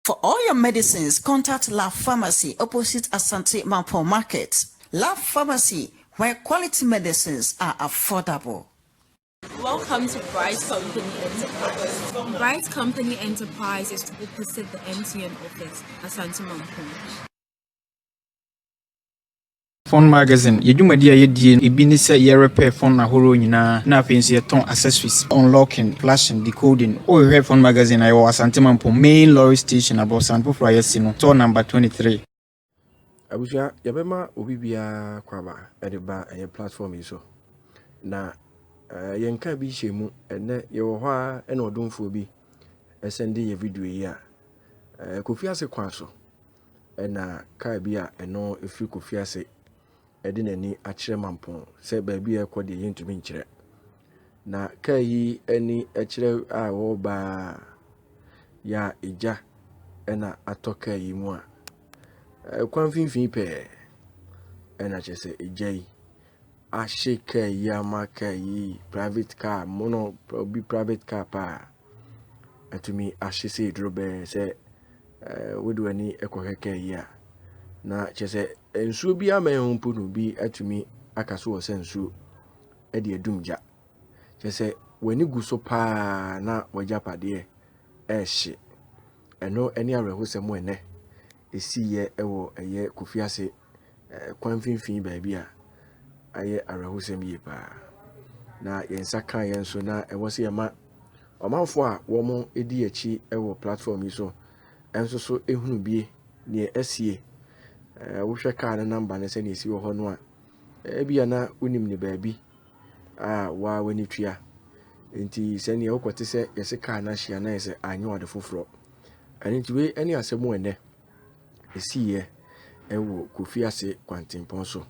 For all your medicines, contact La Pharmacy opposite Asante Mampong Market. La Pharmacy, where quality medicines are affordable. Welcome to Bright Company Enterprise. Bright Company Enterprise is opposite the MTN office, Asante Mampong. Phone Magazine, yɛ dwumadi a yɛdie ebi ne sɛ yɛrepair phone ahorow nyinaa, na afei nso yɛtɔn accessories, unlocking, flashing, decoding. Wohwehwɛ Phone Magazine a, yɛwɔ Asante Mampong main lorry station, abɔsan foforɔ a yɛasi no, store number 23. Abusua, yɛbɛma obi biara kwaba de ba ɛyɛ platform yi so na yɛnka bi hyɛ mu. Ɛnɛ yɛwɔ hɔ a, ɛna ɔdomfoɔ bi ɛsend yɛ video yi a Kofi Ase kwan so, ɛna kaa bi a ɛno ɛfiri Kofi Ase ɛde n'ani akyerɛ Mampɔn sɛ baabi a ɛkɔ deɛ, yɛntumi nkyerɛ. Na kaa yi ani kyerɛ a wɔreba yɛ a, egya ɛna atɔ kaa yi mu a kwan mfimfini pɛɛ, ɛna kyerɛ sɛ egya yi ahye kaa yi ama kaa yi, private car mono, obi private car paa atumi ahye sɛ eduro bɛɛ sɛ wode w'ani kɔhwɛ kaa yi a, na kyerɛ sɛ nsuo bi ama ho mpo na obi atumi aka so wɔ sɛ nsuo de adum gya. Kyerɛ sɛ w'ani gu so paa na w'agyapadeɛ ɛrehye. Ɛno ne awerɛhosɛm ɛnɛ ɛsiiɛ wɔ ɛyɛ Kofi Ase kwan mfimfini baabi a ayɛ awerɛhosɛm yie paa. Na yɛn nsa kaa yɛn nso na ɛwɔ sɛ yɛma ɔmanfoɔ a wɔn di akyi wɔ platform yi so nso so ehunu bie neɛ asie. Wohwɛ kaa no number no sɛdeɛ esi wɔ hɔ no a, ebia na wonim ne baabi a waa w'ani tua. Nti sɛnea wokɔte sɛ yɛsɛ kaa no ahyia na yɛ sɛ anyɛ ade foforɔ. Ɛno nti wei ne asɛm a ɛnɛ ɛsiiɛ ɛwɔ Kofi Ase kwantempɔn so.